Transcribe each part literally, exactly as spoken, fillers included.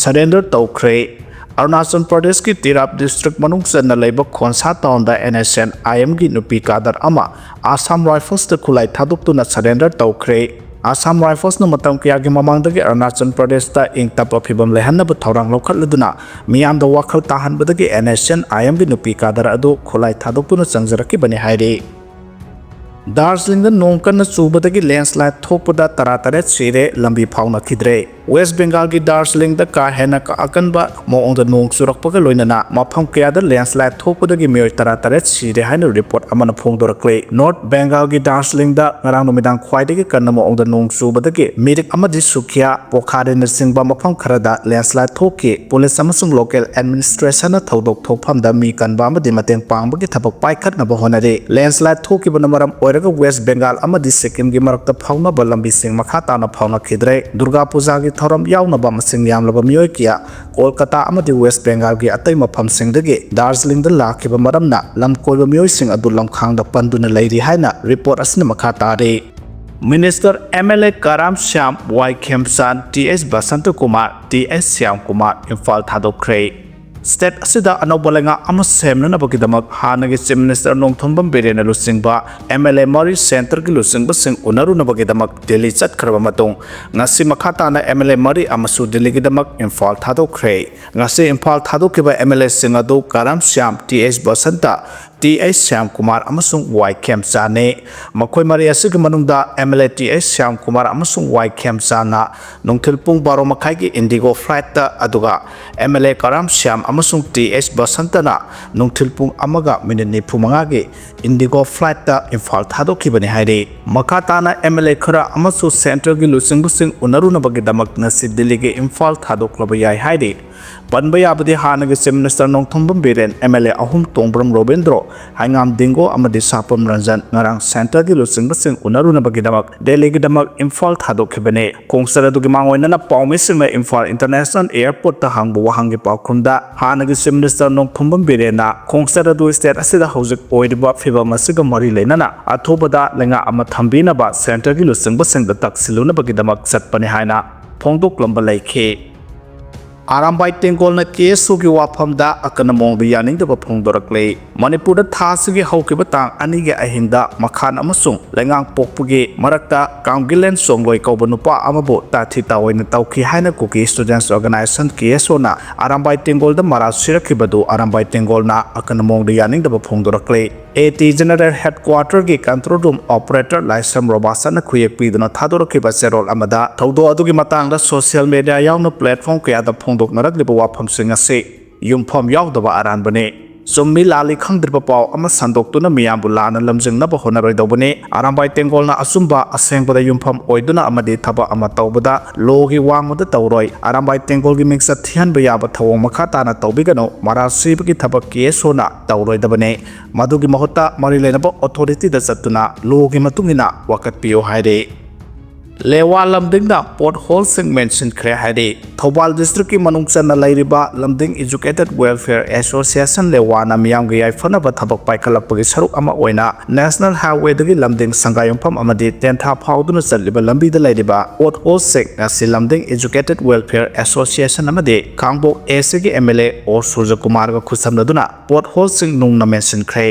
Surrender ꯇꯧꯈ꯭ꯔꯦ꯫ ꯑꯔꯨꯅꯥꯆꯜ ꯄ꯭ꯔꯗꯦꯁꯀꯤ ꯇꯤꯔꯥꯞ district ꯃꯅꯨꯡ ꯆꯟꯅ ꯂꯩꯕ ꯈꯣꯟꯁꯥ ꯇꯥꯎꯟꯗ ꯑꯦꯟ ꯑꯦꯁ ꯑꯦꯟ ꯑꯥꯏ ꯑꯦꯝꯒꯤ ꯅꯨꯄꯤ ꯀꯥꯗꯔ ꯑꯃ ꯑꯁꯥꯝ ꯔꯥꯏꯐꯜꯁꯇ ꯈꯨꯠꯂꯥꯏ ꯊꯥꯗꯣꯛꯇꯨꯅ ꯁꯔꯦꯟꯗꯔ ꯇꯧꯈ꯭ꯔꯦ꯫ ꯑꯁꯥꯝ ꯔꯥꯏꯐꯜꯁꯅ ꯃꯇꯝ ꯀꯌꯥꯒꯤ ꯃꯃꯥꯡꯗꯒꯤ ꯑꯔꯨꯅꯥꯆꯜ ꯄ꯭ꯔꯗꯦꯁꯇ ꯏꯪ ꯇꯞꯄ ꯐꯤꯕꯝ ꯂꯩꯍꯟꯅꯕ ꯊꯧꯔꯥꯡ ꯂꯧꯈꯠꯂꯗꯨꯅ ꯃꯤꯌꯥꯝꯗ ꯋꯥꯈꯜ ꯇꯥꯍꯟꯕꯗꯒꯤ ꯑꯦꯟ ꯑꯦꯁ ꯑꯦꯟ ꯑꯥꯏ ꯑꯦꯝꯒꯤ ꯅꯨꯄꯤ ꯀꯥꯗꯔ ꯑꯗꯨ ꯈꯨꯠꯂꯥꯏ ꯊꯥꯗꯣꯛꯇꯨꯅ ꯆꯪꯖꯔꯛꯈꯤꯕꯅꯤ ꯍꯥꯏꯔꯤ꯫ ꯗꯥꯔꯖꯤꯂꯤꯡꯗ ꯅꯣꯡ ꯀꯟꯅ ꯆꯨꯕꯗꯒꯤ ꯂꯦꯟꯁꯂꯥꯏꯗ ꯊꯣꯛꯄꯗ ꯇꯔꯥꯇꯔꯦꯠ ꯁꯤꯔꯦ, ꯂꯝꯕꯤ ꯐꯥꯎꯅꯈꯤꯗ꯭ꯔꯦ꯫ ꯋꯦꯁ ꯕꯦꯡꯒꯥꯜꯒꯤ ꯗꯥꯔꯖꯤꯂꯤꯡꯗ ꯀꯥ ꯍꯦꯟꯅ ꯑꯀꯟꯕ ꯃꯑꯣꯡꯗ ꯅꯣꯡ ꯆꯨꯔꯛꯄꯒ ꯂꯣꯏꯅꯅ ꯃꯐꯝ ꯀꯌꯥꯗ ꯂꯦꯟꯁꯂꯥꯏꯗ ꯊꯣꯛꯄꯗꯒꯤ ꯃꯤꯑꯣꯏ ꯇꯔꯥꯇꯔꯦꯠ ꯁꯤꯔꯦ ꯍꯥꯏꯅ ꯔꯤꯄꯣꯔꯠ ꯑꯃꯅ ꯐꯣꯡꯗꯣꯔꯛꯂꯤ꯫ ꯅꯣꯔꯠ ꯕꯦꯡꯒꯥꯜꯒꯤ ꯗꯥꯔꯖꯤꯂꯤꯡꯗ ꯉꯔꯥꯡ ꯅꯨꯃꯤꯗꯥꯡ ꯈ꯭ꯋꯥꯏꯗꯒꯤ ꯀꯟꯅ ꯃꯑꯣꯡꯗ ꯅꯣꯡ ꯆꯨꯕꯗꯒꯤ ꯃꯤꯔꯤꯛ ꯑꯃꯗꯤ ꯁꯨꯈꯤꯌꯥ, ꯄꯣꯈꯥꯔꯤꯅꯆꯤꯡꯕ ꯃꯐꯝ ꯈꯔꯗ ꯂꯦꯟꯁꯂꯥꯏꯗ ꯊꯣꯛꯈꯤ꯫ ꯄꯨꯂꯤꯁ ꯑꯃꯁꯨꯡ ꯂꯣꯀꯦꯜ ꯑꯦꯗꯃꯤꯅꯤꯁꯇ꯭ꯔꯦꯁꯟꯅ ꯊꯧꯗꯣꯛ ꯊꯣꯛꯐꯝꯗ ꯃꯤ ꯀꯟꯕ ꯑꯃꯗꯤ ꯃꯇꯦꯡ ꯄꯥꯡꯕꯒꯤ ꯊꯕꯛ ꯄꯥꯏꯈꯠꯅꯕ ꯍꯣꯠꯅꯔꯤ꯫ ꯂꯦꯟꯁꯂꯥꯏꯗ ꯊꯣꯛꯈꯤꯕꯅ ꯃꯔꯝ ꯑꯣꯏꯔꯒ ꯋꯦꯁ ꯕꯦꯡꯒꯥꯜ ꯑꯃꯗꯤ ꯁꯤꯛꯀꯤꯝꯒꯤ ꯃꯔꯛꯇ ꯐꯥꯎꯅꯕ ꯂꯝꯕꯤꯁꯤꯡ ꯃꯈꯥ ꯇꯥꯅ ꯐꯥꯎꯅꯈꯤꯗ꯭ꯔꯦ꯫ ꯗꯨꯔꯒꯥ ꯄꯨꯖꯥꯒꯤ ꯊꯧꯔꯝ ꯌꯥꯎꯅꯕ ꯃꯁꯤꯡ ꯌꯥꯝꯂꯕ ꯃꯤꯑꯣꯏ ꯀꯌꯥ ꯀꯣꯜꯀꯇꯥ ꯑꯃꯗꯤ ꯋꯦꯁ ꯕꯦꯡꯒꯥꯜꯒꯤ ꯑꯇꯩ ꯃꯐꯝꯁꯤꯡꯗꯒꯤ ꯗꯥꯔꯖꯤꯂꯤꯡꯗ ꯂꯥꯛꯈꯤꯕ ꯃꯔꯝꯅ ꯂꯝ ꯀꯣꯏꯕ ꯃꯤꯑꯣꯏꯁꯤꯡ ꯑꯗꯨ ꯂꯝꯈꯥꯡꯗ ꯄꯟꯗꯨꯅ ꯂꯩꯔꯤ ꯍꯥꯏꯅ ꯔꯤꯄꯣꯔꯠ ꯑꯁꯤꯅ ꯃꯈꯥ ꯇꯥꯔꯤ꯫ Minister M L A Karam Shyam, Y Khemchand, T H Basanta Kumar, T H Shyam Kumar Imphal ꯊꯥꯗꯣꯛꯈ꯭ꯔꯦ꯫ ꯁ꯭ꯇꯦꯠ ꯑꯁꯤꯗ ꯑꯅꯧꯕ ꯂꯩꯉꯥꯛ ꯑꯃ ꯁꯦꯝꯅꯅꯕꯒꯤꯗꯃꯛ ꯍꯥꯟꯅꯒꯤ ꯆꯤꯐ ꯃꯤꯅꯤꯁꯇꯔ ꯅꯣꯡꯊꯣꯝꯕꯝ ꯕꯤꯔꯦꯟꯅ ꯂꯨꯆꯤꯡꯕ ꯑꯦꯝ ꯑꯦꯜ ꯑꯦ ꯃꯔꯤ ꯁꯦꯟꯇꯔꯒꯤ ꯂꯨꯆꯤꯡꯕꯁꯤꯡ ꯎꯅꯔꯨꯅꯕꯒꯤꯗꯃꯛ ꯗꯤꯜꯂꯤ ꯆꯠꯈ꯭ꯔꯕ ꯃꯇꯨꯡ, ꯉꯁꯤ ꯃꯈꯥ ꯇꯥꯅ ꯑꯦꯝ ꯑꯦꯜ ꯑꯦ ꯃꯔꯤ ꯑꯃꯁꯨ ꯗꯤꯜꯂꯤꯒꯤꯗꯃꯛ ꯏꯝꯐꯥꯜ ꯊꯥꯗꯣꯛꯈ꯭ꯔꯦ꯫ ꯉꯁꯤ ꯏꯝꯐꯥꯜ ꯊꯥꯗꯣꯛꯈꯤꯕ ꯑꯦꯝ ꯑꯦꯜ ꯑꯦꯁꯤꯡ ꯑꯗꯨ Karam Shyam, T H Basanta, T H Shyam Kumar ꯑꯃꯁꯨꯡ ꯋꯥꯏ ꯈꯦꯝꯆꯥꯟꯅꯤ꯫ ꯃꯈꯣꯏ ꯃꯔꯤ ꯑꯁꯤꯒꯤ ꯃꯅꯨꯡꯗ M L A T H Shyam Kumar ꯑꯃꯁꯨꯡ ꯋꯥꯏ ꯈꯦꯝꯆꯥꯟꯅ ꯅꯨꯡꯊꯤꯜ ꯄꯨꯡ ꯕꯥꯔꯣ ꯃꯈꯥꯏꯒꯤ ꯏꯟꯗꯤꯒꯣ ꯐ꯭ꯂꯥꯏꯠꯇ, ꯑꯗꯨꯒ M L A Karam Shyam ꯑꯃꯁꯨꯡ ꯇꯤ ꯑꯩꯆ ꯕꯁꯟꯇꯅ ꯅꯨꯡꯊꯤꯜ ꯄꯨꯡ ꯑꯃꯒ ꯃꯤꯅꯤꯠ ꯅꯤꯐꯨ ꯃꯉꯥꯒꯤ ꯏꯟꯗꯤꯒꯣ ꯐ꯭ꯂꯥꯏꯠꯇ ꯏꯝꯐꯥꯜ ꯊꯥꯗꯣꯛꯈꯤꯕꯅꯤ ꯍꯥꯏꯔꯤ꯫ ꯃꯈꯥ ꯇꯥꯅ ꯑꯦꯝ ꯑꯦꯜ ꯑꯦ ꯈꯔ ꯑꯃꯁꯨ ꯁꯦꯟꯇꯔꯒꯤ ꯂꯨꯆꯤꯡꯕꯁꯤꯡ ꯎꯅꯔꯨꯅꯕꯒꯤꯗꯃꯛ ꯉꯁꯤ ꯗꯤꯜꯂꯤꯒꯤ ꯏꯝꯐꯥꯜ ꯊꯥꯗꯣꯛꯂꯕ ꯌꯥꯏ ꯍꯥꯏꯔꯤ꯫ ꯄꯟꯕ ꯌꯥꯕꯗꯤ ꯍꯥꯟꯅꯒꯤ chief minister Nongthombam Biren, M L ꯑꯦ ꯑꯍꯨꯝ ꯇꯣꯡꯕ꯭ꯔꯝ ꯔꯣꯕꯤꯟꯗ꯭ꯔꯣ, ꯍꯩꯉꯥꯝ ꯗꯤꯡꯒꯣ ꯑꯃꯗꯤ ꯁꯥꯄꯝ ꯔꯟꯖꯟ ꯉꯔꯥꯡ ꯁꯦꯟꯇꯔꯒꯤ ꯂꯨꯆꯤꯡꯕꯁꯤꯡ ꯎꯅꯔꯨꯅꯕꯒꯤꯗꯃꯛ ꯗꯦꯜꯂꯤꯒꯤꯗꯃꯛ ꯏꯝꯐꯥꯜ ꯊꯥꯗꯣꯛꯈꯤꯕꯅꯤ꯫ ꯈꯣꯡꯆꯠ ꯑꯗꯨꯒꯤ ꯃꯥꯡꯑꯣꯏꯅꯅ ꯄꯥꯎꯃꯤꯁꯤꯡꯅ ꯏꯝꯐꯥꯜ ꯏꯟꯇꯔꯅꯦꯁꯅꯦꯜ ꯑꯦꯌꯔꯄꯣꯔꯠꯇ ꯍꯪꯕ ꯋꯥꯍꯪꯒꯤ ꯄꯥꯎꯈꯨꯝꯗ ꯍꯥꯟꯅꯒꯤ ꯆꯤꯐ ꯃꯤꯅꯤꯁꯇꯔ ꯅꯣꯡꯊꯣꯝꯕꯝ ꯕꯤꯔꯦꯟꯅ ꯈꯣꯡꯆꯠ ꯑꯗꯨ ꯁ꯭ꯇꯦꯠ ꯑꯁꯤꯗ ꯍꯧꯖꯤꯛ ꯑꯣꯏꯔꯤꯕ ꯐꯤꯕꯝ ꯑꯁꯤꯒ ꯃꯔꯤ ꯂꯩꯅꯅ ꯑꯊꯨꯕꯗ ꯂꯩꯉꯥꯛ ꯑꯃ ꯊꯝꯕꯤꯅꯕ ꯁꯦꯟꯇꯔꯒꯤ ꯂꯨꯆꯤꯡꯕꯁꯤꯡꯗ ꯇꯛꯁꯤꯜꯂꯨꯅꯕꯒꯤꯗꯃꯛ ꯆꯠꯄꯅꯤ ꯍꯥꯏꯅ ꯐꯣꯡꯗꯣꯛꯂꯝꯕ ꯂꯩꯈꯤ꯫ ꯑꯔꯥꯝꯕꯥꯏ ꯇꯦꯡꯒꯣꯜꯅ ꯀꯦ ꯑꯦꯁ ꯑꯣꯒꯤ ꯋꯥꯐꯝꯗ ꯑꯀꯟꯕ ꯃꯑꯣꯡꯗ ꯌꯥꯅꯤꯡꯗꯕ ꯐꯣꯡꯗꯣꯔꯛꯂꯤ꯫ ꯃꯅꯤꯄꯨꯔꯗ ꯊꯥ ꯑꯁꯤꯒꯤ ꯍꯧꯈꯤꯕ ꯇꯥꯡ ꯑꯅꯤꯒꯤ ꯑꯍꯤꯡꯗ ꯃꯈꯥꯟ ꯑꯃꯁꯨꯡ ꯂꯩꯉꯥꯡꯄꯣꯛꯄꯒꯤ ꯃꯔꯛꯇ ꯀꯥꯝꯒꯤꯂꯦꯟ ꯆꯣꯡꯂꯣꯏ ꯀꯧꯕ ꯅꯨꯄꯥ ꯑꯃꯕꯨ ꯇꯥꯊꯤ ꯇꯥꯑꯣꯏꯅ ꯇꯧꯈꯤ ꯍꯥꯏꯅ ꯀꯨꯀꯤ ꯁ꯭ꯇꯨꯗꯦꯟꯠꯁ ꯑꯣꯔꯒꯅꯥꯏꯖꯦꯁꯟ, ꯀꯦ ꯑꯦꯁ ꯑꯣꯅ ꯑꯔꯥꯝꯕꯥꯏ ꯇꯦꯡꯒꯣꯜꯗ ꯃꯔꯥꯜ ꯁꯤꯔꯛꯈꯤꯕꯗꯨ ꯑꯔꯥꯝꯕꯥꯏ ꯇꯦꯡꯒꯣꯜꯅ ꯑꯀꯟꯕ ꯃꯑꯣꯡꯗ ꯌꯥꯅꯤꯡꯗꯕ ꯐꯣꯡꯗꯣꯔꯛꯂꯤ꯫ ꯑꯦ ꯇꯤ ꯖꯦꯅꯔꯦꯜ ꯍꯦꯗꯀ꯭ꯋꯥꯇꯔꯒꯤ ꯀꯟꯇ꯭ꯔꯣꯜ ꯔꯨꯝ ꯑꯣꯄꯔꯦꯇꯔ ꯂꯥꯏꯁ꯭ꯔꯝ ꯔꯣꯕꯥꯁꯟꯅ ꯈꯨꯌꯦꯛ ꯄꯤꯗꯨꯅ ꯊꯥꯗꯣꯔꯛꯈꯤꯕ ꯆꯦꯔꯣꯜ ꯑꯃꯗ ꯊꯧꯗꯣꯛ ꯑꯗꯨꯒꯤ ꯃꯇꯥꯡꯗ ꯁꯣꯁꯤꯌꯦꯜ ꯃꯦꯗꯤꯌꯥ ꯌꯥꯎꯅ ꯄ꯭ꯂꯦꯠꯐꯣꯔꯝ ꯀꯌꯥꯗ ꯐꯣꯡꯗꯣꯛꯅꯔꯛꯂꯤꯕ ꯋꯥꯐꯝꯁꯤꯡ ꯑꯁꯤ ꯌꯨꯝꯐꯝ ꯌꯥꯎꯗꯕ ꯑꯔꯥꯟꯕꯅꯤ꯫ ꯆꯨꯝꯃꯤ ꯂꯥꯜꯂꯤ ꯈꯪꯗ꯭ꯔꯤꯕ ꯄꯥꯎ ꯑꯃ ꯁꯟꯗꯣꯛꯇꯨꯅ ꯃꯤꯌꯥꯝꯕꯨ ꯂꯥꯟꯅ ꯂꯝꯖꯤꯡꯅꯕ ꯍꯣꯠꯅꯔꯣꯏꯗꯧꯕꯅꯤ꯫ ꯑꯔꯥꯝꯕꯥꯏ ꯇꯦꯡꯒꯣꯜꯅ ꯑꯆꯨꯝꯕ ꯑꯁꯦꯡꯕꯗ ꯌꯨꯝꯐꯝ ꯑꯣꯏꯗꯨꯅ ꯑꯃꯗꯤ ꯊꯕꯛ ꯑꯃ ꯇꯧꯕꯗ ꯂꯣꯒꯤ ꯋꯥꯡꯃꯗ ꯇꯧꯔꯣꯏ꯫ ꯑꯔꯥꯝꯕꯥꯏ ꯇꯦꯡꯒꯣꯜꯒꯤ ꯃꯤꯡꯆꯠ ꯊꯤꯍꯟꯕ ꯌꯥꯕ ꯊꯧꯑꯣꯡ ꯃꯈꯥ ꯇꯥꯅ ꯇꯧꯕꯤꯒꯅꯨ꯫ ꯃꯔꯥꯜ ꯁꯤꯕꯒꯤ ꯊꯕꯛ ꯀꯦ ꯑꯦꯁ ꯑꯣꯅ ꯇꯧꯔꯣꯏꯗꯕꯅꯤ꯫ ꯃꯗꯨꯒꯤ ꯃꯍꯨꯠꯇ ꯃꯔꯤ ꯂꯩꯅꯕ ꯑꯣꯊꯣꯔꯤꯇꯤꯗ ꯆꯠꯇꯨꯅ ꯂꯣꯒꯤ ꯃꯇꯨꯡ ꯏꯟꯅ ꯋꯥꯀꯠꯄꯤꯌꯨ ꯍꯥꯏꯔꯤ꯫ ꯂꯦꯋꯥ ꯂꯝꯗꯤꯡꯅ ꯄꯣꯠ ꯍꯣꯜꯁꯤꯡ ꯃꯦꯟꯁꯤꯟꯈ꯭ꯔꯦ ꯍꯥꯏꯔꯤ꯫ ꯊꯧꯕꯥꯜ ꯗꯤꯁꯇ꯭ꯔꯤꯛꯀꯤ ꯃꯅꯨꯡ ꯆꯟꯅ ꯂꯩꯔꯤꯕ ꯂꯝꯗꯤꯡ ꯏꯖꯨꯀꯦꯇꯦꯗ ꯋꯦꯜꯐꯤꯌꯔ ꯑꯦꯁꯣꯁꯤꯌꯦꯁꯟ ꯂꯦꯋꯥꯅ ꯃꯤꯌꯥꯝꯒꯤ ꯌꯥꯏꯐꯅꯕ ꯊꯕꯛ ꯄꯥꯏꯈꯠꯂꯛꯄꯒꯤ ꯁꯔꯨꯛ ꯑꯃ ꯑꯣꯏꯅ ꯅꯦꯁꯅꯦꯜ ꯍꯥꯏꯋꯦꯗꯒꯤ ꯂꯝꯗꯤꯡ ꯁꯪꯒꯥꯏꯌꯨꯝꯐꯝ ꯑꯃꯗꯤ ꯇꯦꯟꯊꯥ ꯐꯥꯎꯗꯨꯅ ꯆꯠꯂꯤꯕ ꯂꯝꯕꯤꯗ ꯂꯩꯔꯤꯕ ꯄꯣꯠ ꯍꯣꯜꯁꯤꯡ ꯉꯁꯤ ꯂꯝꯗꯤꯡ ꯏꯖꯨꯀꯦꯇꯦꯗ ꯋꯦꯜꯐꯤꯌꯔ ꯑꯦꯁꯣꯁꯤꯌꯦꯁꯟ ꯑꯃꯗꯤ ꯀꯥꯡꯄꯣꯛ ꯑꯦꯁ ꯁꯤꯒꯤ ꯑꯦꯝ ꯑꯦꯜ ꯑꯦ ꯑꯣ ꯁꯨꯔꯖꯀꯨꯃꯥꯔꯒ ꯈꯨꯠꯁꯝꯅꯗꯨꯅ ꯄꯣꯠ ꯍꯣꯜꯁꯤꯡ ꯅꯨꯡꯅ ꯃꯦꯟꯁꯤꯟꯈ꯭ꯔꯦ꯫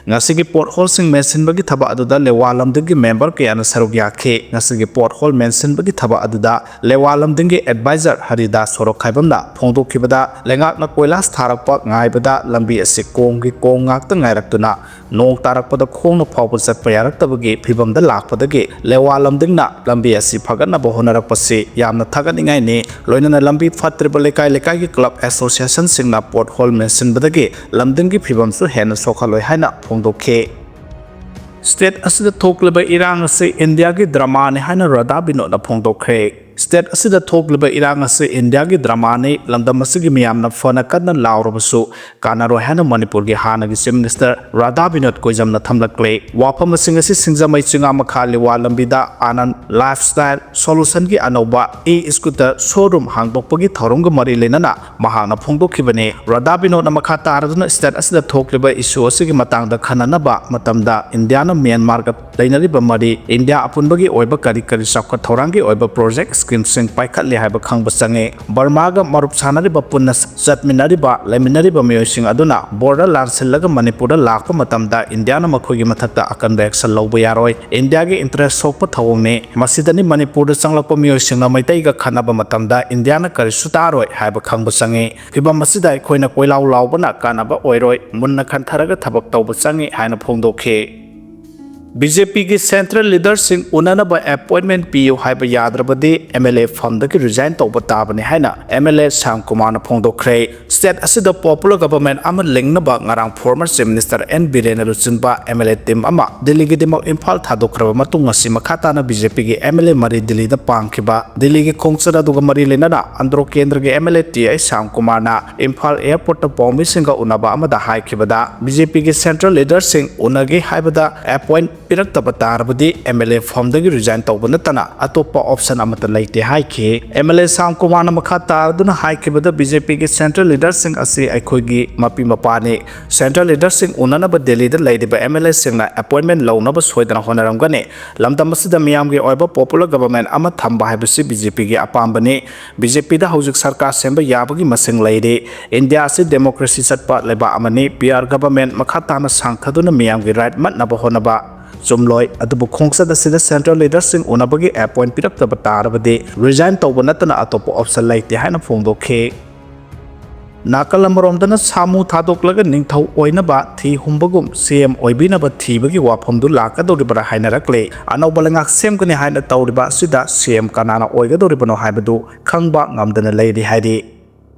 ꯉꯁꯤꯒꯤ ꯄꯣꯠ ꯍꯣꯜꯁꯤꯡ ꯃꯦꯟꯁꯤꯟꯕꯒꯤ ꯊꯕꯛ ꯑꯗꯨꯗ ꯂꯦꯋꯥ ꯂꯝꯗꯤꯡꯒꯤ ꯃꯦꯝꯕꯔ ꯀꯌꯥꯅ ꯁꯔꯨꯛ ꯌꯥꯈꯤ꯫ ꯉꯁꯤꯒꯤ ꯄꯣꯠ ꯍꯣꯜ ꯃꯦꯟꯁꯤꯟꯕꯒꯤ ꯊꯕꯛ ꯑꯗꯨꯗ ꯂꯦꯋꯥ ꯂꯝꯗꯤꯡꯒꯤ ꯑꯦꯗꯚꯥꯏꯖꯔ ꯍꯔꯤꯗꯥꯁ ꯁꯣꯔꯣꯛꯈꯥꯏꯕꯝꯅ ꯐꯣꯡꯗꯣꯛꯈꯤꯕꯗ, ꯂꯩꯉꯥꯛꯅ ꯀꯣꯏꯂꯥꯁ ꯊꯥꯔꯛꯄ ꯉꯥꯏꯕꯗ ꯂꯝꯕꯤ ꯑꯁꯤ ꯀꯣꯝꯒꯤ ꯀꯣꯝ ꯉꯥꯛꯇ ꯉꯥꯏꯔꯛꯇꯨꯅ ꯅꯣꯡ ꯇꯥꯔꯛꯄꯗ ꯈꯣꯡꯅ ꯐꯥꯎꯕ ꯆꯠꯄ ꯌꯥꯔꯛꯇꯕꯒꯤ ꯐꯤꯚꯝꯗ ꯂꯥꯛꯄꯗꯒꯤ ꯂꯦꯋꯥ ꯂꯝꯗꯤꯡꯅ ꯂꯝꯕꯤ ꯑꯁꯤ ꯐꯒꯠꯅꯕ ꯍꯣꯠꯅꯔꯛꯄꯁꯤ ꯌꯥꯝꯅ ꯊꯥꯒꯠꯅꯤꯡꯉꯥꯏꯅꯤ꯫ ꯂꯣꯏꯅꯅ ꯂꯝꯕꯤ ꯐꯠꯇ꯭ꯔꯤꯕ ꯂꯩꯀꯥꯏ ꯂꯩꯀꯥꯏꯒꯤ ꯀ꯭ꯂꯕ ꯑꯦꯁꯣꯁꯤꯌꯦꯁꯟꯁꯤꯡꯅ ꯄꯣꯠ ꯍꯣꯜ ꯃꯦꯟꯁꯤꯟꯕꯗꯒꯤ ꯂꯝꯗꯤꯡꯒꯤ ꯐꯤꯚꯝꯁꯨ ꯍꯦꯟꯅ ꯁꯣꯛꯍꯜꯂꯣꯏ ꯍꯥꯏꯅ ꯐꯣꯡꯗꯣꯛꯈꯤ꯫ ꯁ꯭ꯇꯦꯠ ꯑꯁꯤꯗ ꯊꯣꯛꯂꯤꯕ ꯏꯔꯥꯡ ꯑꯁꯤ ꯏꯟꯗꯤꯌꯥꯒꯤ ꯗ꯭ꯔꯃꯥꯅꯤ ꯍꯥꯏꯅ ꯔꯥꯙꯥ ꯕꯤꯅꯣꯗꯅ ꯐꯣꯡꯗꯣꯛꯈ꯭ꯔꯦ꯫ ꯁ꯭ꯇꯦꯠ ꯑꯁꯤꯗ ꯊꯣꯛꯂꯤꯕ ꯏꯔꯥꯡ ꯑꯁꯤ ꯏꯟꯗꯤꯌꯥꯒꯤ ꯗ꯭ꯔꯃꯥꯅꯤ, ꯂꯝꯗꯝ ꯑꯁꯤꯒꯤ ꯃꯤꯌꯥꯝꯅ ꯐꯅ ꯀꯟꯅ ꯂꯥꯎꯔꯕꯁꯨ ꯀꯥꯟꯅꯔꯣꯏ ꯍꯥꯏꯅ ꯃꯅꯤꯄꯨꯔꯒꯤ ꯍꯥꯟꯅꯒꯤ ꯆꯤꯐ ꯃꯤꯅꯤꯁꯇꯔ ꯔꯥꯙꯥ ꯕꯤꯅꯣꯗ ꯀꯣꯏꯖꯝꯅ ꯊꯝꯂꯛꯂꯦ꯫ ꯋꯥꯐꯝ ꯑꯁꯤꯡ ꯑꯁꯤ ꯁꯤꯡꯖꯃꯩ ꯆꯤꯉꯥꯃꯈꯥ ꯂꯤꯋꯥ ꯂꯝꯕꯤꯗ ꯑꯥꯅꯟꯗ ꯂꯥꯏꯐꯁ꯭ꯇꯥꯏꯜ ꯁꯣꯂꯨꯁꯟꯒꯤ ꯑꯅꯧꯕ ꯏ ꯁ꯭ꯀꯨꯇꯔ ꯁꯣꯔꯨꯝ ꯍꯥꯡꯗꯣꯛꯄꯒꯤ ꯊꯧꯔꯝꯒ ꯃꯔꯤ ꯂꯩꯅꯅ ꯃꯍꯥꯛꯅ ꯐꯣꯡꯗꯣꯛꯈꯤꯕꯅꯤ꯫ ꯔꯥꯙꯥ ꯕꯤꯅꯣꯗꯅ ꯃꯈꯥ ꯇꯥꯔꯗꯨꯅ ꯁ꯭ꯇꯦꯠ ꯑꯁꯤꯗ ꯊꯣꯛꯂꯤꯕ ꯏꯁꯨ ꯑꯁꯤꯒꯤ ꯃꯇꯥꯡꯗ ꯈꯟꯅꯅꯕ ꯃꯇꯝꯗ ꯏꯟꯗꯤꯌꯥꯅ ꯃ꯭ꯌꯥꯟꯃꯥꯔꯒ ꯂꯩꯅꯔꯤꯕ ꯃꯔꯤ, ꯏꯟꯗꯤꯌꯥ ꯑꯄꯨꯟꯕꯒꯤ ꯑꯣꯏꯕ ꯀꯔꯤ ꯀꯔꯤ ꯆꯥꯎꯈꯠ ꯊꯧꯔꯥꯡꯒꯤ ꯑꯣꯏꯕ ꯄ꯭ꯔꯣꯖꯦꯛ ꯁ꯭ꯀꯤꯝꯁꯤꯡ ꯄꯥꯏꯈꯠꯂꯤ ꯍꯥꯏꯕ ꯈꯪꯕ ꯆꯪꯉꯤ꯫ ꯕꯔꯃꯥꯒ ꯃꯔꯨꯞ ꯁꯥꯟꯅꯔꯤꯕ, ꯄꯨꯟꯅ ꯆꯠꯃꯤꯟꯅꯔꯤꯕ, ꯂꯩꯃꯤꯟꯅꯔꯤꯕ ꯃꯤꯑꯣꯏꯁꯤꯡ ꯑꯗꯨꯅ ꯕꯣꯔꯗꯔ ꯂꯥꯟꯁꯤꯜꯂꯒ ꯃꯅꯤꯄꯨꯔꯗ ꯂꯥꯛꯄ ꯃꯇꯝꯗ ꯏꯟꯗꯤꯌꯥꯅ ꯃꯈꯣꯏꯒꯤ ꯃꯊꯛꯇ ꯑꯀꯟꯕ action ꯂꯧꯕ ꯌꯥꯔꯣꯏ꯫ ꯏꯟꯗꯤꯌꯥꯒꯤ interest ꯁꯣꯛꯄ ꯊꯧꯑꯣꯡꯅꯤ꯫ ꯃꯁꯤꯗꯅꯤ ꯃꯅꯤꯄꯨꯔꯗ ꯆꯪꯂꯛꯄ ꯃꯤꯑꯣꯏꯁꯤꯡꯅ ꯃꯩꯇꯩꯒ ꯈꯠꯅꯕ ꯃꯇꯝꯗ ꯏꯟꯗꯤꯌꯥꯅ ꯀꯔꯤꯁꯨ ꯇꯥꯔꯣꯏ ꯍꯥꯏꯕ ꯈꯪꯕ ꯆꯪꯉꯤ꯫ ꯐꯤꯚꯝ ꯑꯁꯤꯗ ꯑꯩꯈꯣꯏꯅ ꯀꯣꯏꯂꯥꯎ ꯂꯥꯎꯕꯅ ꯀꯥꯟꯅꯕ ꯑꯣꯏꯔꯣꯏ, ꯃꯨꯟꯅ ꯈꯟꯊꯔꯒ ꯊꯕꯛ ꯇꯧꯕ ꯆꯪꯉꯤ ꯍꯥꯏꯅ ꯐꯣꯡꯗꯣꯛꯈꯤ꯫ ꯕꯤ ꯖꯦ ꯄꯤꯒꯤ central leaderꯁꯤꯡ ꯎꯅꯅꯕ appointment ꯄꯤꯌꯨ ꯍꯥꯏꯕ ꯌꯥꯗ꯭ꯔꯕꯗꯤ M L A ꯐꯝꯗꯒꯤ resign ꯇꯧꯕ ꯇꯥꯕꯅꯤ ꯍꯥꯏꯅ M L A ꯁ꯭ꯌꯥꯝ ꯀꯨꯃꯥꯔꯅ ꯐꯣꯡꯗꯣꯛꯈ꯭ꯔꯦ꯫ State ꯑꯁꯤꯗ popular government ꯑꯃ ꯂꯤꯡꯅꯕ ꯉꯔꯥꯡ former Chief Minister N ꯕꯤꯔꯦꯟꯅ ꯂꯨꯆꯤꯡꯕ M L A team ꯑꯃ ꯗꯤꯜꯂꯤꯒꯤꯗꯃꯛ ꯏꯝꯐꯥꯜ ꯊꯥꯗꯣꯛꯈ꯭ꯔꯕ ꯃꯇꯨꯡ, ꯉꯁꯤ ꯃꯈꯥ ꯇꯥꯅ ꯕꯤ ꯖꯦ ꯄꯤꯒꯤ M L A ꯃꯔꯤ ꯗꯤꯜꯂꯤꯗ ꯄꯥꯡꯈꯤꯕ꯫ ꯗꯤꯜꯂꯤꯒꯤ ꯈꯣꯡꯆꯠ ꯑꯗꯨꯒ ꯃꯔꯤ ꯂꯩꯅꯅ ꯑꯟꯗ꯭ꯔꯣ ꯀꯦꯟꯗ꯭ꯔꯒꯤ M L A ꯇꯤ ꯑꯥꯏ ꯁ꯭ꯌꯥꯝ ꯀꯨꯃꯥꯔꯅ ꯏꯝꯐꯥꯜ airportꯇ ꯄꯥꯎꯃꯤꯁꯤꯡꯒ ꯎꯅꯕ ꯑꯃꯗ ꯍꯥꯏꯈꯤꯕꯗ, ꯕꯤ ꯖꯦ ꯄꯤꯒꯤ central leaderꯁꯤꯡ ꯎꯅꯒꯦ ꯍꯥꯏꯕꯗ appoint ꯄꯤꯔꯛꯇꯕ ꯇꯥꯔꯕꯗꯤ M L A ꯐꯝꯗꯒꯤ resign ꯇꯧꯕ ꯅꯠꯇꯅ ꯑꯇꯣꯞꯄ option ꯑꯃꯠꯇ ꯂꯩꯇꯦ ꯍꯥꯏꯈꯤ꯫ M L A ꯁ꯭ꯌꯥꯝ ꯀꯨꯃꯥꯔꯅ ꯃꯈꯥ ꯇꯥꯗꯨꯅ ꯍꯥꯏꯈꯤꯕꯗ, ꯕꯤ ꯖꯦ ꯄꯤꯒꯤ central leaderꯁꯤꯡ ꯑꯁꯤ ꯑꯩꯈꯣꯏꯒꯤ ꯃꯄꯤ ꯃꯄꯥꯅꯤ꯫ Central leaderꯁꯤꯡ ꯎꯅꯅꯕ ꯗꯤꯜꯂꯤꯗ ꯂꯩꯔꯤꯕ M L Aꯁꯤꯡꯅ appointment ꯂꯧꯅꯕ ꯁꯣꯏꯗꯅ ꯍꯣꯠꯅꯔꯝꯒꯅꯤ꯫ ꯂꯝꯗꯝ ꯑꯁꯤꯗ ꯃꯤꯌꯥꯝꯒꯤ ꯑꯣꯏꯕ popular government ꯑꯃ ꯊꯝꯕ ꯍꯥꯏꯕꯁꯤ ꯕꯤ ꯖꯦ ꯄꯤꯒꯤ ꯑꯄꯥꯝꯕꯅꯤ꯫ ꯕꯤ ꯖꯦ ꯄꯤꯗ ꯍꯧꯖꯤꯛ ꯁꯔꯀꯥꯔ ꯁꯦꯝꯕ ꯌꯥꯕꯒꯤ ꯃꯁꯤꯡ ꯂꯩꯔꯤ꯫ ꯏꯟꯗꯤꯌꯥ ꯑꯁꯤ democracy ꯆꯠꯄ ꯂꯩꯕꯥꯛ ꯑꯃꯅꯤ꯫ P R government ꯃꯈꯥ ꯇꯥꯅ ꯁꯥꯡꯊꯗꯨꯅ ꯃꯤꯌꯥꯝꯒꯤ right ꯃꯠꯅꯕ ꯍꯣꯠꯅꯕ ꯆꯨꯝꯂꯣꯏ꯫ ꯑꯗꯨꯕꯨ ꯈꯣꯡꯆꯠ ꯑꯁꯤꯗ central leaderꯁꯤꯡ ꯎꯅꯕꯒꯤ appoint ꯄꯤꯔꯛꯇꯕ ꯇꯥꯔꯕꯗꯤ resign ꯇꯧꯕ ꯅꯠꯇꯅ ꯑꯇꯣꯞꯄ option ꯂꯩꯇꯦ ꯍꯥꯏꯅ ꯐꯣꯡꯗꯣꯛꯈꯤ꯫ ꯅꯥꯀꯜ ꯑꯃꯔꯣꯝꯗꯅ ꯁꯥꯃꯨ ꯊꯥꯗꯣꯛꯂꯒ ꯅꯤꯡꯊꯧ ꯑꯣꯏꯅꯕ ꯊꯤ ꯍꯨꯝꯕꯒꯨꯝ C M ꯑꯣꯏꯕꯤꯅꯕ ꯊꯤꯕꯒꯤ ꯋꯥꯐꯝꯗꯨ ꯂꯥꯛꯀꯗꯧꯔꯤꯕ꯭ꯔꯥ ꯍꯥꯏꯅꯔꯛꯂꯦ꯫ ꯑꯅꯧꯕ ꯂꯩꯉꯥꯛ ꯁꯦꯝꯒꯅꯤ ꯍꯥꯏꯅ ꯇꯧꯔꯤꯕ ꯑꯁꯤꯗ C M ꯀꯅꯥꯅ ꯑꯣꯏꯒꯗꯧꯔꯤꯕꯅꯣ ꯍꯥꯏꯕꯗꯨ ꯈꯪꯕ ꯉꯝꯗꯅ ꯂꯩꯔꯤ ꯍꯥꯏꯔꯤ꯫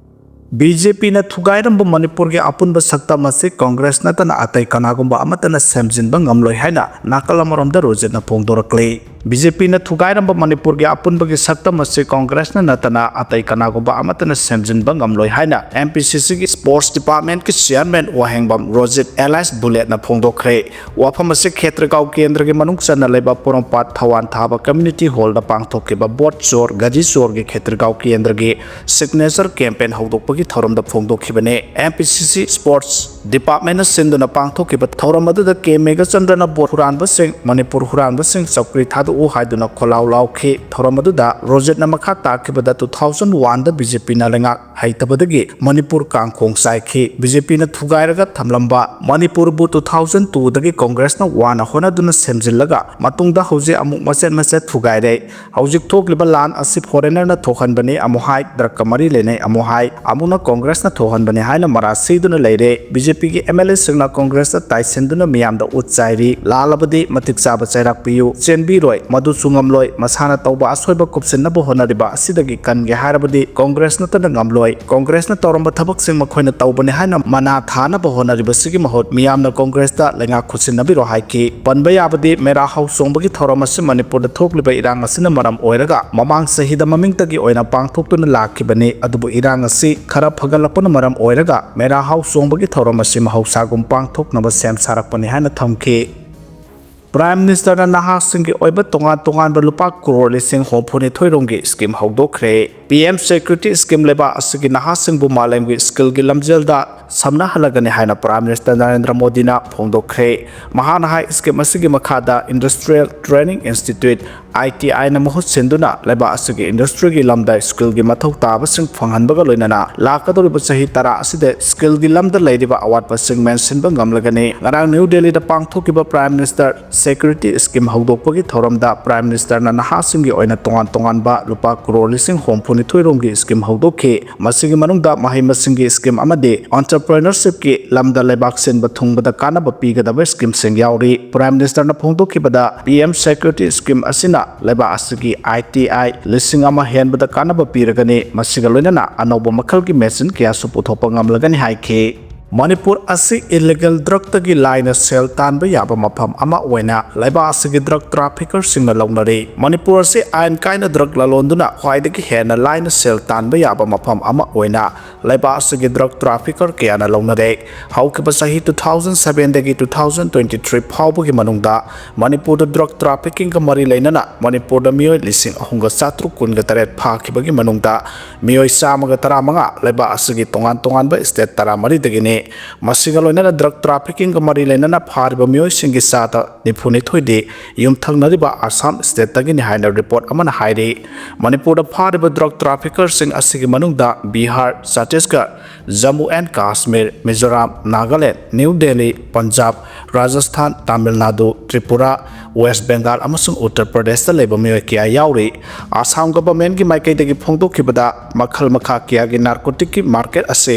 ꯕꯤ ꯖꯦ ꯄꯤꯅ ꯊꯨꯒꯥꯏꯔꯝꯕ ꯃꯅꯤꯄꯨꯔꯒꯤ ꯑꯄꯨꯟꯕ ꯁꯛꯇꯝ ꯑꯁꯤ ꯀꯪꯒ꯭ꯔꯦꯁ ꯅꯠꯇꯅ ꯑꯇꯩ ꯀꯅꯥꯒꯨꯝꯕ ꯑꯃꯠꯇꯅ ꯁꯦꯝꯖꯤꯟꯕ ꯉꯝꯂꯣꯏ ꯍꯥꯏꯅ ꯅꯥꯀꯜ ꯑꯃꯔꯣꯝꯗ ꯔꯣꯖꯤꯠꯅ ꯐꯣꯡꯗꯣꯔꯛꯂꯤ꯫ ꯕꯤ ꯖꯦ ꯄꯤꯅ ꯊꯨꯒꯥꯏꯔꯝꯕ ꯃꯅꯤꯄꯨꯔꯒꯤ ꯑꯄꯨꯟꯕꯒꯤ ꯁꯛꯇꯝ ꯑꯁꯤ ꯀꯪꯒ꯭ꯔꯦꯁꯅ ꯅꯠꯇꯅ ꯑꯇꯩ ꯀꯅꯥꯒꯨꯝꯕ ꯑꯃꯠꯇꯅ ꯁꯦꯝꯖꯤꯟꯕ ꯉꯝꯂꯣꯏ ꯍꯥꯏꯅ M P C Cꯒꯤ sports departmentꯀꯤ chairman ꯋꯥꯍꯦꯡꯕꯝ ꯔꯣꯖꯤꯠ ꯑꯦꯂꯥꯏꯁ ꯕꯨꯂꯦꯠꯅ ꯐꯣꯡꯗꯣꯛꯈ꯭ꯔꯦ꯫ ꯋꯥꯐꯝ ꯑꯁꯤ ꯈꯦꯇ꯭ꯔꯤꯒꯥꯎ ꯀꯦꯟꯗ꯭ꯔꯒꯤ ꯃꯅꯨꯡ ꯆꯟꯅ ꯂꯩꯕ ꯄꯣꯔꯣꯝꯄꯥꯠ ꯊꯋꯥꯟ ꯊꯥꯕ community hallꯗ ꯄꯥꯡꯊꯣꯛꯈꯤꯕ ꯚꯣꯠ ꯆꯣꯔ, ꯘꯔꯤ ꯆꯣꯔꯒꯤ ꯈꯦꯇ꯭ꯔꯤꯒꯥꯎ ꯀꯦꯟꯗ꯭ꯔꯒꯤ signature campaign ꯍꯧꯗꯣꯛꯄꯒꯤ ꯊꯧꯔꯝꯗ ꯐꯣꯡꯗꯣꯛꯈꯤꯕꯅꯤ꯫ M P C C Sports Departmentꯅ ꯁꯤꯟꯗꯨꯅ ꯄꯥꯡꯊꯣꯛꯈꯤꯕ ꯊꯧꯔꯝ ꯑꯗꯨꯗ ꯀꯦ ꯃꯦꯘꯆꯟꯗ꯭ꯔꯅ ꯚꯣꯠ ꯍꯨꯔꯥꯟꯕꯁꯤꯡ, ꯃꯅꯤꯄꯨꯔ ꯍꯨꯔꯥꯟꯕꯁꯤꯡ ꯆꯧꯀ꯭ꯔꯤ ꯊꯥꯗꯣꯛꯎ ꯍꯥꯏꯗꯨꯅ ꯈꯣꯜꯂꯥꯎ ꯂꯥꯎꯈꯤ꯫ ꯊꯧꯔꯝ ꯑꯗꯨꯗ ꯔꯣꯖꯦꯠꯅ ꯃꯈꯥ ꯇꯥꯈꯤꯕꯗ, two thousand oneꯗ BJPꯅ ꯂꯩꯉꯥꯛ ꯍꯩꯇꯕꯗꯒꯤ ꯃꯅꯤꯄꯨꯔ ꯀꯥꯡꯈꯣꯡ ꯆꯥꯏꯈꯤ꯫ BJPꯅ ꯊꯨꯒꯥꯏꯔꯒ ꯊꯝꯂꯝꯕ ꯃꯅꯤꯄꯨꯔꯕꯨ two thousand twoꯗꯒꯤ ꯀꯣꯡꯒ꯭ꯔꯦꯁꯅ ꯋꯥꯅ ꯍꯣꯠꯅꯗꯨꯅ ꯁꯦꯝꯖꯤꯜꯂꯒ, ꯃꯇꯨꯡꯗ ꯍꯧꯖꯤꯛ ꯑꯃꯨꯛ ꯃꯆꯦꯠ ꯃꯆꯦꯠ ꯊꯨꯒꯥꯏꯔꯦ꯫ ꯍꯧꯖꯤꯛ ꯊꯣꯛꯂꯤꯕ ꯂꯥꯟ ꯑꯁꯤ foreignerꯅ ꯊꯣꯛꯍꯟꯕꯅꯤ ꯑꯃꯨꯛ ꯍꯥꯏ, ꯗ꯭ꯔꯒꯀ ꯃꯔꯤ ꯂꯩꯅꯩ ꯑꯃꯨꯛ ꯍꯥꯏ, ꯑꯃꯨꯛꯅ ꯀꯣꯡꯒ꯭ꯔꯦꯁꯅ ꯊꯣꯛꯍꯟꯕꯅꯤ ꯍꯥꯏꯅ ꯃꯔꯥ ꯁꯤꯗꯨꯅ ꯂꯩꯔꯦ꯫ BJPꯒꯤ MLAꯁꯤꯡꯅ ꯀꯣꯡꯒ꯭ꯔꯦꯁꯇ ꯇꯥꯏꯁꯤꯟꯗꯨꯅ ꯃꯤꯌꯥꯝꯗ ꯎꯠ ꯆꯥꯏꯔꯤ꯫ ꯂꯥꯜꯂꯕꯗꯤ ꯃꯇꯤꯛ ꯆꯥꯕ ꯆꯩꯔꯥꯛ ꯄꯤꯌꯨ꯫ ꯆꯦꯟꯕꯤꯔꯣꯏ, ꯃꯗꯨꯁꯨ ꯉꯝꯂꯣꯏ꯫ ꯃꯁꯥꯅ ꯇꯧꯕ ꯑꯁꯣꯏꯕ ꯀꯨꯞꯁꯤꯟꯅꯕ ꯍꯣꯠꯅꯔꯤꯕ ꯑꯁꯤꯗꯒꯤ ꯀꯟꯒꯦ ꯍꯥꯏꯔꯕꯗꯤ ꯀꯣꯡꯒ꯭ꯔꯦꯁ ꯅꯠꯇꯅ ꯉꯝꯂꯣꯏ꯫ ꯀꯣꯡꯒ꯭ꯔꯦꯁꯅ ꯇꯧꯔꯝꯕ ꯊꯕꯛꯁꯤꯡ ꯃꯈꯣꯏꯅ ꯇꯧꯕꯅꯤ ꯍꯥꯏꯅ ꯃꯅꯥ ꯊꯥꯅꯕ ꯍꯣꯠꯅꯔꯤꯕꯁꯤꯒꯤ ꯃꯍꯨꯠ ꯃꯤꯌꯥꯝꯅ ꯀꯣꯡꯒ꯭ꯔꯦꯁꯇ ꯂꯩꯉꯥꯛ ꯈꯨꯠꯁꯤꯟꯅꯕꯤꯔꯣ ꯍꯥꯏꯈꯤ꯫ ꯄꯟꯕ ꯌꯥꯕꯗꯤ, ꯃꯦꯔꯥ ꯍꯥꯎ ꯆꯣꯡꯕꯒꯤ ꯊꯧꯔꯝ ꯑꯁꯤ ꯃꯅꯤꯄꯨꯔꯗ ꯊꯣꯛꯂꯤꯕ ꯏꯔꯥꯡ ꯑꯁꯤꯅ ꯃꯔꯝ ꯑꯣꯏꯔꯒ ꯃꯃꯥꯡ ꯆꯍꯤꯗ ꯃꯃꯤꯡꯇꯒꯤ ꯑꯣꯏꯅ ꯄꯥꯡꯊꯣꯛꯇꯨꯅ ꯂꯥꯛꯈꯤꯕꯅꯤ꯫ ꯑꯗꯨꯕꯨ ꯏꯔꯥꯡ ꯑꯁꯤ ꯈꯔ ꯐꯒꯠꯂꯛꯄꯅ ꯃꯔꯝ ꯑꯣꯏꯔꯒ ꯃꯦꯔꯥ ꯍꯥꯎ ꯆꯣꯡꯕꯒꯤ ꯊꯧꯔꯝ ꯑꯁꯤ ꯃꯍꯧꯁꯥꯒꯨꯝ ꯄꯥꯡꯊꯣꯛꯅꯕ ꯁꯦꯝ ꯁꯥꯔꯛꯄꯅꯤ ꯍꯥꯏꯅ ꯊꯝꯈꯤ꯫ Prime Ministerꯅ ꯅꯍꯥꯁꯤꯡꯒꯤ ꯑꯣꯏꯕ ꯇꯣꯉꯥꯟ ꯇꯣꯉꯥꯟꯕ ꯂꯨꯄꯥ ꯀ꯭ꯔꯣꯔ ꯂꯤꯁꯤꯡ ꯍꯨꯝꯐꯨꯅꯤꯊꯣꯏ ꯔꯣꯝꯒꯤ scheme ꯍꯧꯗꯣꯛꯈ꯭ꯔꯦ꯫ PM Security Scheme ꯂꯩꯕꯥꯛ ꯑꯁꯤꯒꯤ ꯅꯍꯥꯁꯤꯡꯕꯨ ꯃꯥꯂꯦꯝꯒꯤ skillꯒꯤ ꯂꯝꯖꯦꯜꯗ ꯁꯝꯅꯍꯜꯂꯒꯅꯤ ꯍꯥꯏꯅ Prime Minister ꯅꯔꯦꯟꯗ꯭ꯔ ꯃꯣꯗꯤꯅ ꯐꯣꯡꯗꯣꯛꯈ꯭ꯔꯦ꯫ ꯃꯍꯥꯛꯅ ꯍꯥꯏ, scheme ꯑꯁꯤꯒꯤ ꯃꯈꯥꯗ Industrial Training Institute, ITIꯅ ꯃꯍꯨꯠ ꯁꯤꯟꯗꯨꯅ ꯂꯩꯕꯥꯛ ꯑꯁꯤꯒꯤ industryꯒꯤ ꯂꯝꯗ skillꯒꯤ ꯃꯊꯧ ꯇꯥꯕꯁꯤꯡ ꯐꯪꯍꯟꯕꯒ ꯂꯣꯏꯅꯅ ꯂꯥꯛꯀꯗꯧꯔꯤꯕ ꯆꯍꯤ ꯇꯔꯥ ꯑꯁꯤꯗ skillꯒꯤ ꯂꯝꯗ ꯂꯩꯔꯤꯕ ꯑꯋꯥꯠꯄꯁꯤꯡ ꯃꯦꯟꯁꯤꯟꯕ ꯉꯝꯂꯒꯅꯤ꯫ ꯉꯔꯥꯡ ꯅ꯭ꯌꯨ ꯗꯦꯜꯂꯤꯗ ꯄꯥꯡꯊꯣꯛꯈꯤꯕ Prime Minister Security Scheme ꯍꯧꯗꯣꯛꯄꯒꯤ ꯊꯧꯔꯝꯗ Prime Ministerꯅ ꯅꯍꯥꯁꯤꯡꯒꯤ ꯑꯣꯏꯅ ꯇꯣꯉꯥꯟ ꯇꯣꯉꯥꯟꯕ ꯂꯨꯄꯥ ꯀ꯭ꯔꯣꯔ ꯂꯤꯁꯤꯡ ꯍꯨꯝꯐꯨꯅꯤꯊꯣꯏ ꯔꯣꯝꯒꯤ scheme ꯍꯧꯗꯣꯛꯈꯤ꯫ ꯃꯁꯤꯒꯤ ꯃꯅꯨꯡꯗ ꯃꯍꯩ ꯃꯁꯤꯡꯒꯤ scheme ꯑꯃꯗꯤ entrepreneurshipꯀꯤ ꯂꯝꯗ ꯂꯩꯕꯥꯛ ꯁꯤꯟꯕ ꯊꯨꯡꯕꯗ ꯀꯥꯟꯅꯕ ꯄꯤꯒꯗꯕ schemeꯁꯤꯡ ꯌꯥꯎꯔꯤ꯫ Prime Ministerꯅ ꯐꯣꯡꯗꯣꯛꯈꯤꯕꯗ, PM Security Scheme ꯑꯁꯤꯅ ꯂꯩꯕꯥꯛ ꯑꯁꯤꯒꯤ ITI ꯂꯤꯁꯤꯡ ꯑꯃ ꯍꯦꯟꯕꯗ ꯀꯥꯟꯅꯕ ꯄꯤꯔꯒꯅꯤ꯫ ꯃꯁꯤꯒ ꯂꯣꯏꯅꯅ ꯑꯅꯧꯕ ꯃꯈꯜꯒꯤ machine ꯀꯌꯥꯁꯨ ꯄꯨꯊꯣꯛꯄ ꯉꯝꯂꯒꯅꯤ ꯍꯥꯏꯈꯤ꯫ ꯃꯅꯤꯄꯨꯔ ꯑꯁꯤ ꯏꯂꯤꯒꯦꯜ ꯗ꯭ꯔꯒꯇꯒꯤ ꯂꯥꯏꯅ ꯁꯦꯜ ꯇꯥꯟꯕ ꯌꯥꯕ ꯃꯐꯝ ꯑꯃ ꯑꯣꯏꯅ ꯂꯩꯕꯥꯛ ꯑꯁꯤꯒꯤ ꯗ꯭ꯔꯒ ꯇ꯭ꯔꯥꯐꯤꯀꯔꯁꯤꯡꯅ ꯂꯧꯅꯔꯤ꯫ ꯃꯅꯤꯄꯨꯔ ꯑꯁꯤ ꯑꯥꯏꯟ ꯀꯥꯏꯅ ꯗ꯭ꯔꯒ ꯂꯂꯣꯟꯗꯨꯅ ꯈ꯭ꯋꯥꯏꯗꯒꯤ ꯍꯦꯟꯅ ꯂꯥꯏꯅ ꯁꯦꯜ ꯇꯥꯟꯕ ꯌꯥꯕ ꯃꯐꯝ ꯑꯃ ꯑꯣꯏꯅ ꯂꯩꯕꯥꯛ ꯑꯁꯤꯒꯤ ꯗ꯭ꯔꯒ ꯇ꯭ꯔꯥꯐꯤꯀꯔ ꯀꯌꯥꯅ ꯂꯧꯅꯔꯦ꯫ ꯍꯧꯈꯤꯕ ꯆꯍꯤ two thousand seven ꯗꯒꯤ two thousand twenty three ꯐꯥꯎꯕꯒꯤ ꯃꯅꯨꯡꯗ ꯃꯅꯤꯄꯨꯔꯗ ꯗ꯭ꯔꯒ ꯇ꯭ꯔꯥꯐꯤꯀꯤꯡꯒ ꯃꯔꯤ ꯂꯩꯅꯅ ꯃꯅꯤꯄꯨꯔꯗ ꯃꯤꯑꯣꯏ ꯂꯤꯁꯤꯡ ꯑꯍꯨꯝꯒ ꯆꯥꯇ꯭ꯔꯨꯛ ꯀꯨꯟꯒ ꯇꯔꯦꯠ ꯐꯥꯈꯤꯕꯒꯤ ꯃꯅꯨꯡꯗ ꯃꯤꯑꯣꯏ ꯆꯥꯝꯃꯒ ꯇꯔꯥꯃꯉꯥ ꯂꯩꯕꯥꯛ ꯑꯁꯤꯒꯤ ꯇꯣꯉꯥꯟ ꯇꯣꯉꯥꯟꯕ ꯁ꯭ꯇꯦꯠ ꯇꯔꯥꯃꯔꯤꯗꯒꯤꯅꯤ꯫ ꯃꯁꯤꯒ ꯂꯣꯏꯅꯅ ꯗ꯭ꯔꯒ ꯇ꯭ꯔꯥꯐꯤꯀꯤꯡꯒ ꯃꯔꯤ ꯂꯩꯅꯅ ꯐꯥꯔꯤꯕ ꯃꯤꯑꯣꯏꯁꯤꯡꯒꯤ ꯆꯥꯗ ꯅꯤꯐꯨꯅꯤꯊꯣꯏꯗꯤ ꯌꯨꯝꯊꯪꯅꯔꯤꯕ ꯑꯁꯥꯝ ꯁ꯭ꯇꯦꯠꯇꯒꯤꯅꯤ ꯍꯥꯏꯅ ꯔꯤꯄꯣꯔꯠ ꯑꯃꯅ ꯍꯥꯏꯔꯤ꯫ ꯃꯅꯤꯄꯨꯔꯗ ꯐꯥꯔꯤꯕ ꯗ꯭ꯔꯒ ꯇ꯭ꯔꯥꯐꯤꯀꯔꯁꯤꯡ ꯑꯁꯤꯒꯤ ꯃꯅꯨꯡꯗ ꯕꯤꯍꯥꯔ, ꯆꯇꯤꯁꯒꯔ, ꯖꯝꯃꯨ ꯑꯦꯟ ꯀꯥꯁꯃꯤꯔ, ꯃꯤꯖꯣꯔꯥꯝ, ꯅꯥꯒꯥꯂꯦꯟ, ꯅ꯭ꯌꯨ ꯗꯦꯜꯂꯤ, ꯄꯟꯖꯥꯕ, ꯔꯥꯖꯁꯊꯥꯟ, ꯇꯥꯃꯤꯜ ꯅꯥꯗꯨ, ꯇ꯭ꯔꯤꯄꯨꯔꯥ, ꯋꯦꯁ ꯕꯦꯡꯒꯥꯜ ꯑꯃꯁꯨꯡ ꯎꯠꯇꯔ ꯄ꯭ꯔꯗꯦꯁꯇ ꯂꯩꯕ ꯃꯤꯑꯣꯏ ꯀꯌꯥ ꯌꯥꯎꯔꯤ꯫ ꯑꯁꯥꯝ ꯒꯚꯔꯟꯃꯦꯟꯠꯀꯤ ꯃꯥꯏꯀꯩꯗꯒꯤ ꯐꯣꯡꯗꯣꯛꯈꯤꯕꯗ ꯃꯈꯜ ꯃꯈꯥ ꯀꯌꯥꯒꯤ ꯅꯥꯔꯀꯣꯇꯤꯛꯀꯤ ꯃꯥꯔꯀꯦꯠ ꯑꯁꯤ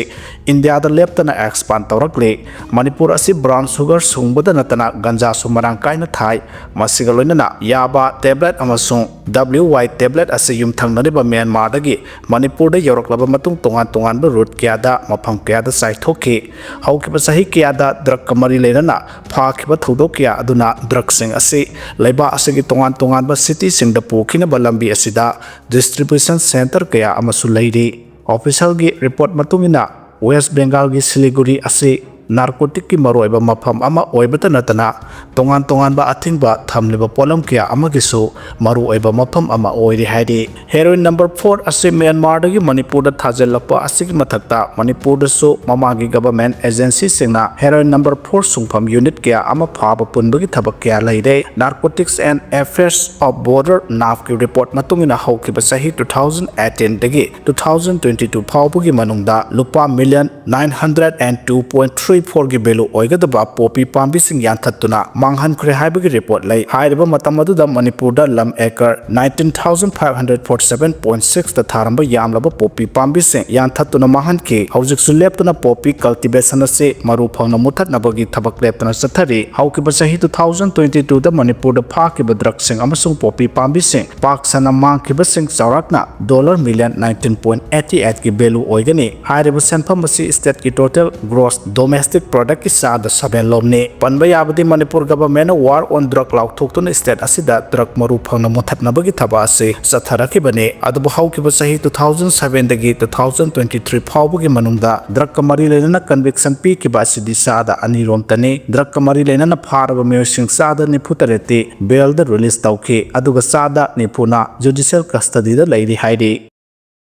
ꯏꯟꯗꯤꯌꯥꯗ ꯂꯦꯞꯇꯅ ꯑꯦꯛꯁꯄꯥꯟ ꯇꯧꯔꯛꯂꯤ꯫ ꯃꯅꯤꯄꯨꯔ ꯑꯁꯤ ꯕ꯭ꯔꯥꯎꯟ ꯁꯨꯒꯔ ꯁꯨꯡꯕꯗ ꯅꯠꯇꯅ ꯒꯟꯖꯥꯁꯨ ꯃꯔꯥꯡ ꯀꯥꯏꯅ ꯊꯥꯏ꯫ ꯃꯁꯤꯒ ꯂꯣꯏꯅꯅ ꯌꯥꯕꯥ ꯇꯦꯕ꯭ꯂꯦꯠ ꯑꯃꯁꯨꯡ ꯗꯕ꯭ꯂꯤꯎ ꯋꯥꯏ ꯇꯦꯕ꯭ꯂꯦꯠ ꯑꯁꯤ ꯌꯨꯝꯊꯪꯅꯔꯤꯕ ꯃ꯭ꯌꯥꯟꯃꯥꯔꯗꯒꯤ ꯃꯅꯤꯄꯨꯔꯗ ꯌꯧꯔꯛꯂꯕ ꯃꯇꯨꯡ ꯇꯣꯉꯥꯟ ꯇꯣꯉꯥꯟꯕ ꯔꯨꯠ ꯀꯌꯥꯗ ꯃꯐꯝ ꯀꯌꯥꯗ ꯆꯥꯏꯊꯣꯛꯈꯤ꯫ ꯍꯧꯈꯤꯕ ꯆꯍꯤ ꯀꯌꯥꯗ ꯗ꯭ꯔꯒꯀ ꯃꯔꯤ ꯂꯩꯅꯅ ꯐꯥꯈꯤꯕ ꯊꯧꯗꯣꯛ ꯀꯌꯥ ꯑꯗꯨꯅ ꯗ꯭ꯔꯒꯁꯤꯡ ꯑꯁꯤ ꯂꯩꯕꯥꯛ ꯑꯁꯤꯒꯤ ꯇꯣꯉꯥꯟ ꯇꯣꯉꯥꯟꯕ ꯁꯤꯇꯤꯁꯤꯡꯗ ꯄꯨꯈꯤꯅꯕ ꯂꯝꯕꯤ ꯑꯁꯤꯗ ꯗꯤꯁꯇ꯭ꯔꯤꯕ꯭ꯌꯨꯁꯟ ꯁꯦꯟꯇꯔ ꯀꯌꯥ ꯑꯃꯁꯨ ꯂꯩꯔꯤ꯫ ꯑꯣꯐꯤꯁꯤꯌꯦꯜꯒꯤ ꯔꯤꯄꯣꯔꯠ ꯃꯇꯨꯡ ꯏꯟꯅ, ꯋꯦꯁ ꯕꯦꯡꯒꯥꯜꯒꯤ ꯁꯤꯂꯤꯒꯨꯔꯤ ꯑꯁꯤ ꯅꯥꯔꯀꯣꯇꯤꯛꯀꯤ ꯃꯔꯨꯑꯣꯏꯕ ꯃꯐꯝ ꯑꯃ ꯑꯣꯏꯕꯇ ꯅꯠꯇꯅ ꯇꯣꯉꯥꯟ ꯇꯣꯉꯥꯟꯕ ꯑꯊꯤꯡꯕ ꯊꯝꯂꯤꯕ ꯄꯣꯠꯂꯝ ꯀꯌꯥ ꯑꯃꯒꯤꯁꯨ ꯃꯔꯨꯑꯣꯏꯕ ꯃꯐꯝ ꯑꯃ ꯑꯣꯏꯔꯤ ꯍꯥꯏꯔꯤ꯫ ꯍꯦꯔꯣꯏꯟ ꯅꯝꯕꯔ ꯐꯣꯔ ꯑꯁꯤ ꯃ꯭ꯌꯥꯟꯃꯥꯔꯗꯒꯤ ꯃꯅꯤꯄꯨꯔꯗ ꯊꯥꯖꯤꯜꯂꯛꯄ ꯑꯁꯤꯒꯤ ꯃꯊꯛꯇ ꯃꯅꯤꯄꯨꯔꯗꯁꯨ ꯃꯃꯥꯡꯒꯤ ꯒꯚꯔꯟꯃꯦꯟꯠ ꯑꯦꯖꯦꯟꯁꯤꯁꯤꯡꯅ ꯍꯦꯔꯣꯏꯟ ꯅꯝꯕꯔ ꯐꯣꯔ ꯁꯨꯡꯐꯝ ꯌꯨꯅꯤꯠ ꯀꯌꯥ ꯑꯃ ꯐꯥꯕ ꯄꯨꯟꯕꯒꯤ ꯊꯕꯛ ꯀꯌꯥ ꯂꯩꯔꯦ꯫ Narcotics and Affairs of Border, ꯅꯥꯐꯀꯤ ꯔꯤꯄꯣꯔꯠ ꯃꯇꯨꯡ ꯏꯟꯅ ꯍꯧꯈꯤꯕ ꯆꯍꯤ two thousand eighteen ꯗꯒꯤ two thousand twenty two ꯐꯥꯎꯕꯒꯤ ꯃꯅꯨꯡꯗ ꯂꯨꯄꯥ million nine hundred and two point three ꯐꯣꯔꯒꯤ ꯚꯦꯂꯨ ꯑꯣꯏꯒꯗꯕ ꯄꯣꯄꯤ ꯄꯥꯝꯕꯤꯁꯤꯡ ꯌꯥꯟꯊꯠꯇꯨꯅ ꯃꯥꯡꯍꯟꯈ꯭ꯔꯦ ꯍꯥꯏꯕꯒꯤ ꯔꯤꯄꯣꯔꯠ ꯂꯩ꯫ ꯍꯥꯏꯔꯤꯕ ꯃꯇꯝ ꯑꯗꯨꯗ ꯃꯅꯤꯄꯨꯔꯗ ꯂꯝ acre nineteen thousand five hundred forty seven point ꯁꯤꯛꯁꯇ ꯊꯥꯔꯝꯕ ꯌꯥꯝꯂꯕ ꯄꯣꯄꯤ ꯄꯥꯝꯕꯤꯁꯤꯡ ꯌꯥꯟꯊꯠꯇꯨꯅ ꯃꯥꯡꯍꯟꯈꯤ꯫ ꯍꯧꯖꯤꯛꯁꯨ ꯂꯦꯞꯇꯅ ꯄꯣꯄꯤ ꯀꯜꯇꯤꯚꯦꯁꯟ ꯑꯁꯤ ꯃꯔꯨ ꯐꯪꯅ ꯃꯨꯊꯠꯅꯕꯒꯤ ꯊꯕꯛ ꯂꯦꯞꯇꯅ ꯆꯠꯊꯔꯤ꯫ ꯍꯧꯈꯤꯕ ꯆꯍꯤ ꯇꯨ ꯊꯥꯎꯖꯟ ꯇ꯭ꯋꯦꯟꯇꯤ ꯇꯨꯗ ꯃꯅꯤꯄꯨꯔꯗ ꯐꯥꯈꯤꯕ ꯗ꯭ꯔꯒꯁꯤꯡ ꯑꯃꯁꯨꯡ ꯄꯣꯄꯤ ꯄꯥꯝꯕꯤꯁꯤꯡ ꯄꯥꯛ ꯁꯟꯅ ꯃꯥꯡꯈꯤꯕꯁꯤꯡ ꯆꯥꯎꯔꯥꯛꯅ dollar million nineteen point eighty ꯑꯩꯠꯀꯤ ꯚꯦꯂꯨ ꯑꯣꯏꯒꯅꯤ꯫ ꯍꯥꯏꯔꯤꯕ ꯁꯦꯟꯐꯝ ꯑꯁꯤ ꯁ꯭ꯇꯦꯠꯀꯤ ꯇꯣꯇꯦꯜ ꯒ꯭ꯔꯣꯁ ꯗꯣꯃꯦꯁꯇꯤꯛ ꯄ꯭ꯔꯣꯗꯛꯀꯤ ꯆꯥꯗ ꯁꯚꯦꯟ ꯂꯣꯝꯅꯤ꯫ ꯄꯟꯕ ꯌꯥꯕꯗꯤ ꯃꯅꯤꯄꯨꯔ ꯒꯚꯔꯟꯃꯦꯟꯠꯅ ꯋꯥꯔ ꯑꯣꯟ ꯗ꯭ꯔꯒ ꯂꯥꯎꯊꯣꯛꯇꯨꯅ ꯁ꯭ꯇꯦꯠ ꯑꯁꯤꯗ ꯗ꯭ꯔꯒ ꯃꯔꯨ ꯐꯪꯅ ꯃꯨꯊꯠꯅꯕꯒꯤ ꯊꯕꯛ ꯑꯁꯤ ꯆꯠꯊꯔꯛꯈꯤꯕꯅꯤ꯫ ꯑꯗꯨꯕꯨ ꯍꯧꯈꯤꯕ ꯆꯍꯤ ꯇꯨ ꯊꯥꯎꯖꯟ ꯁꯚꯦꯟꯗꯒꯤ ꯇꯨ ꯊꯥꯎꯖꯟ ꯇ꯭ꯋꯦꯟꯇꯤ ꯊ꯭ꯔꯤ ꯐꯥꯎꯕꯒꯤ ꯃꯅꯨꯡꯗ ꯗ꯭ꯔꯒꯀ ꯃꯔꯤ ꯂꯩꯅꯅ ꯀꯟꯚꯤꯛꯁꯟ ꯄꯤꯈꯤꯕ ꯑꯁꯤꯗꯤ ꯆꯥꯗ ꯑꯅꯤꯔꯣꯝꯇꯅꯤ꯫ ꯗ꯭ꯔꯒꯀ ꯃꯔꯤ ꯂꯩꯅꯅ ꯐꯥꯔꯕ ꯃꯤꯑꯣꯏꯁꯤꯡ ꯆꯥꯗ ꯅꯤꯐꯨ ꯇꯔꯦꯠꯇꯤ ꯕꯦꯜꯗ ꯔꯤꯂꯤꯖ ꯇꯧꯈꯤ, ꯑꯗꯨꯒ ꯆꯥꯗ ꯅꯤꯐꯨꯅ ꯖꯨꯗꯤꯁꯤꯌꯦꯜ ꯀꯁꯇꯗꯤꯗ ꯂꯩꯔꯤ ꯍꯥꯏꯔꯤ꯫